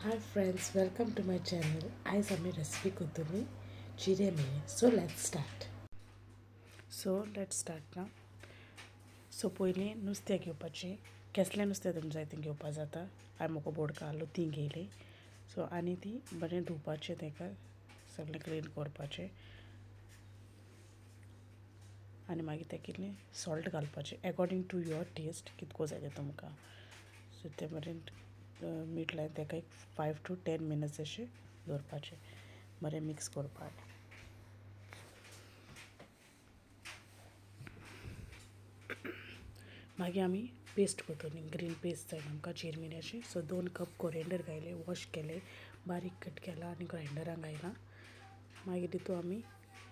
Hi friends, welcome to my channel. आयज आमी recipe करतली जिरे मिरे. So let's start. Now. So पयलीं नुस्तें घेवपाचें, केसलें नुस्तें तुमकां जाय तें घेवपा जाता. हांवें म्हाका बोडका आहलो ती घेयली. सो आनी ती बरें धुवपाचें, ताका सगळें क्लीन करपाचें आनी मागीर ताका इल्लें सॉल्ट घालपाचें एकोर्डिंग टू your test, कितको जाय तें तुमकां. सो तें बरें मीठ लायन ताका एक 5 to 10 minutes अशें दवरपाचें, बरें मिक्स करपाक. मागीर आमी पेस्ट करतली, ग्रीन पेस्ट जाय आमकां चिरमिऱ्याची. सो 2 कप कोरिएंडर घायले, वॉश केले, बारीक कट केला आनी ग्रायंडरान घायला. मागीर तितून आमी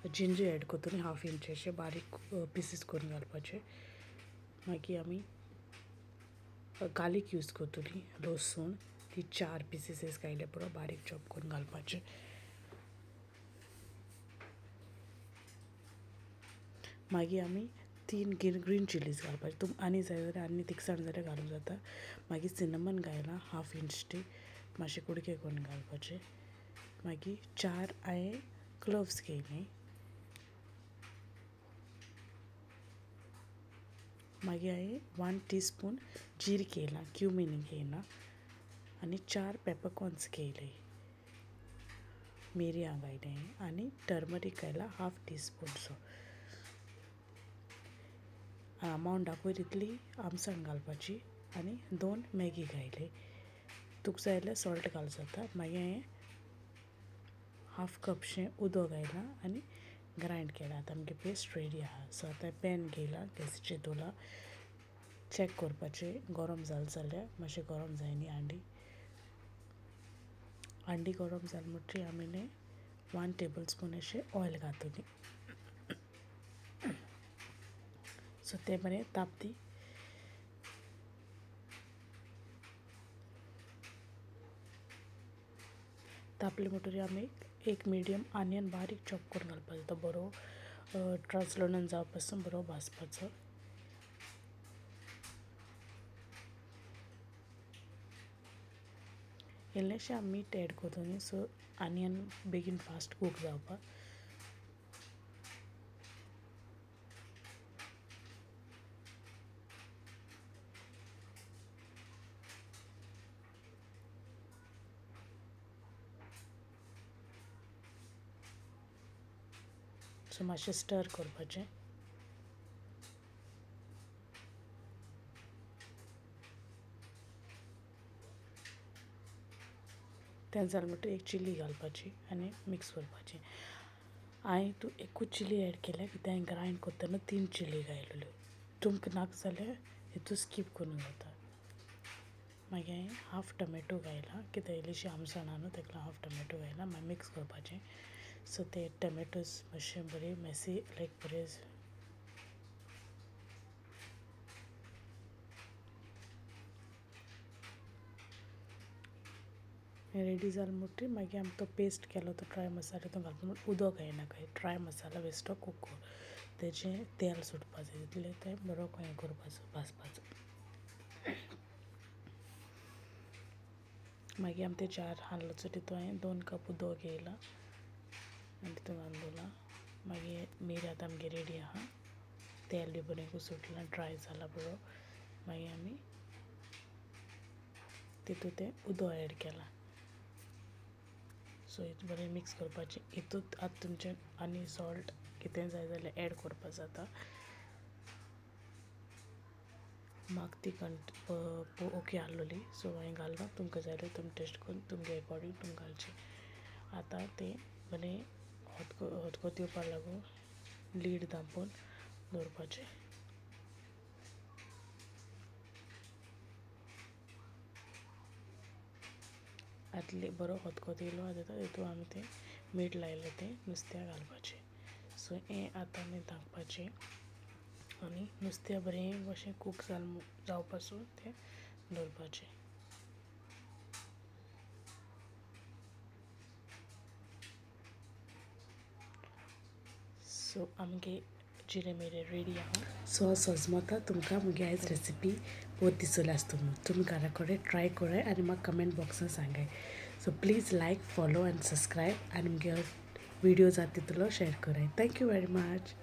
जिंजर एड करतली, 1/2 इंच अशें बारीक पिसीस करून घालपाचे. मागीर आमी गार्लीक यूज करतली, लसूण ती 4 पिसीस घायले पुरो, बारीक चॉप करून घालपाचे. मागीर आमी 3 ग्रीन चिलीज घालपाचे, तुम आनी जाय जाल्यार आनी तिखसाण जाल्यार घालूंक जाता. मागीर सिनेमन घायला 1/2 इंच ती मातशे कुडके करून घालपाचे. मागीर 4 हांवें क्लोव्स घेयले. मागीर हांवें 1 टीस्पून जीर घेयला, क्युमीन घेयला आनी 4 पेपरकॉर्न्स घेयले, मिरयां घायले आनी टर्मरीक घायला 1/2 टीस्पूनसो. अमावंट दाखयता तितली आमसाण घालपाची आनी 2 मॅगी घायले. तुका जाय जाल्यार सॉल्ट घाल जाता. मागीर हांवें 1/2 कपशें उदक घायलां आनी ग्रायंड केलां. आतां आमगे पेस्ट रेडी आहा. सो आतां पॅन घेयलां, गॅसीचेर दवरलां, चॅक करपाचें गरम जालें जाल्यार मातशें गरम जायनी हांडी. हांडी गरम जाली म्हणटकीर आमी 1 टेबल स्पून अशें ऑयल घातली. सो तें बरें तापती. तापले म्हणटकीर आमी एक मिडियम आनियन बारीक चॉप करून घालपाचो, तो बरो ट्रान्सलरंट जावपा पासून बरो भाजपाचो. इल्लेशें आमी मीठ एड करतली, सो आनियन बेगीन फास्ट कूक जावपाक. सो मातशें स्टर करपाचें. तें जालें म्हणटकीर एक चिली घालपाची आनी मिक्स करपाची. हांवें तूं एकूच चिली एड केल्या, कित्याक हांवें ग्रायंड करतना 3 चिली घायलेल्यो. तुमकां नाका जाल्यार हितून स्कीप करूंक जाता. मागीर हांवें 1/2 टोमॅटो घायला, कित्याक इल्लीशी आमसाण आहा न्हू ताका लागून 1/2 टोमॅटो घायला. मागीर मिक्स करपाचें. सो ते टोमॅटोज मातशे बरे मेसी लायक बरे रेडी जालें म्हणटकीर मागीर आमी तो पेस्ट केलो तो ड्राय मसाला तो घालपा. म्हण उदक घायनाका, ड्राय मसाला बेश्टो कूक कर, तेजें तेल सुटपा जाय तितलें तें बरो हें करपाचो, भाजपाचो. मागीर आमी ते जार हाल्लोचो तितून हांवें 2 कप उदक घेयलां आनी तितून घालून दवरलां. मागीर मिरी आतां आमगे रेडी आहा, तेल बी बरें सुटलां, ड्राय जालां बरो. मागीर आमी तितून तें उदक एड केलां. सो हितून बरें मिक्स करपाचें. हितूंत आतां तुमचें आनी सॉल्ट कितें जाय जाल्यार एड करपा जाता. म्हाका ती ओके आहलोली, सो हांवें घालना. तुमकां जाय जाल्यार तुमी टेस्ट करून तुमगे एकॉर्डिंग तुमी घालचें. आतां तें बरें हतको दिवपा लागून लीड धांपून दवरपाचें. आतले बरो खतखतो येयलो आतां तितून आमी तें मीठ लायलें तें नुस्त्याक घालपाचें. सो हें आतां आमी धांपपाचें आनी नुस्तें बरें कशें कूक जावपासून तें दवरपाचें. सो आमगे जिरे मिरे रेडी आहा. सो सजमता तुमकां म्हगे आयज रेसिपी पोत दिसली आसतली. तुमी घरा कडेन ट्राय कराय आनी म्हाका कमेंट बॉक्सान सांगाय. So please like, follow and subscribe आनी मुगे व्हिडियो जाता तितलो शेअर कराय. Thank you very much.